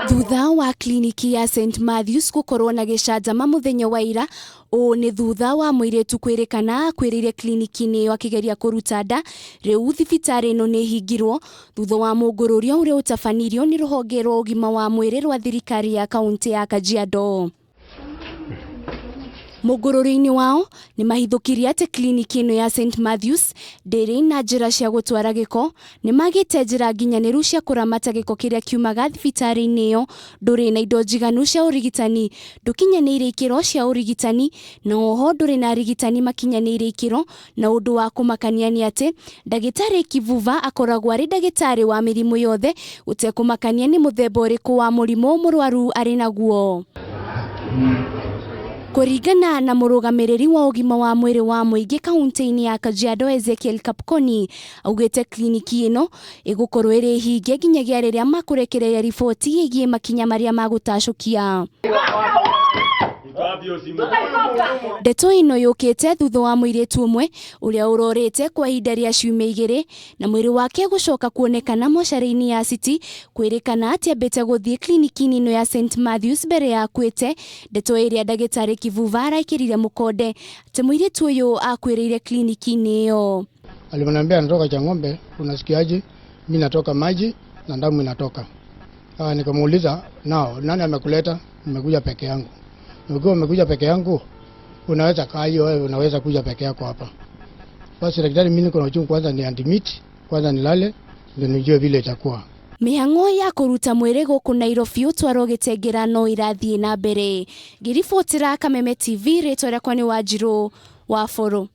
Thutha wa kliniki ya St Matthews gũkorwo na gĩcanjama mũthenya wa ira, ũũ nĩ thutha wa mũirĩtu kwĩrĩkana akuĩrĩire kliniki-inĩ ĩyo akĩgeria kũruta nda, rĩu thibitarĩ ĩno nĩ ĩhingirwo thutha wa mũngũrũrio ũrĩa ũtabanirio nĩ rũhonge rwa ũgima wa mwĩrĩ rwa thirikari ya kaũntĩ ya Kajiado. Mũngũrũrio-inĩ wao nĩ mahithũkirie atĩ kliniki ĩno ya St Matthews ndĩrĩ na njĩra cia gũtwara gĩko, nĩ magĩte njĩra nginyanĩru cia kũramata gĩko kĩrĩa kiumaga thibitarĩ-inĩ ĩyo, ndũrĩ na indo njiganu cia ũrigitani, ndũkinyanĩirie ikĩro cia ũrigitani na oho ndũrĩ na arigitani makinyanĩirie ikĩro Na ũndũ wa kũmakania nĩ atĩ, ndagĩtarĩ Kivuva akoragwo arĩ ndagĩtarĩ wa mĩrimũ yothe gũtekũmakania nĩ mũthemba ũrĩkũ wa mũrimũ mũrwaru arĩ naguo. Kũringana na mũrũgamĩrĩri wa ũgima wa mwĩrĩ wa mũingĩ kaũntĩ-inĩ ya Kajiado Ezekiel Kapkoni, augĩte kliniki ĩno ĩgũkorwo ĩrĩ hinge nginyagia rĩrĩa makũrekereria riboti ĩgiĩ makinya marĩa magũtacũkia. Ndeto ĩno yũkĩte thutha wa mũirĩtu ũmwe ũrĩa ũrorĩte kwa ihinda rĩa ciumia igĩrĩ na mwĩrĩ wake gũcoka kuonekana mocarĩ-inĩ ya City kwĩrĩkana atĩ ambĩte gũthiĩ kliniki-inĩ ĩno ya St Matthews mbere ya akuĩte, ndeto ĩrĩa ndagĩtarĩ Kivuva araikĩrire mũkonde atĩ mũirĩtu ũyũ akuĩrĩire kliniki-inĩ ĩyo. Aliniambia anatoka Chang'ombe, unasikiaje? Mimi natoka maji na damu inatoka. Ah, nikamuuliza nao, nani amekuleta? Nimekuja peke yangu. Ukiwa umekuja peke yangu, unaweza kaa hiyo wewe unaweza kuja peke yako hapa. Basi daktari, mimi niko na uchungu, kwanza ni admit, kwanza nilale ndio nijue vile itakuwa. Mĩhang'o ya kũruta mwĩrĩ gũkũ Nairobi ũtwarwo Gĩtengera no ĩrathiĩ na mbere. Ngĩribotĩra Kameme TV, rĩtwa rĩakwa nĩ Wanjirũ wa Bũrũ.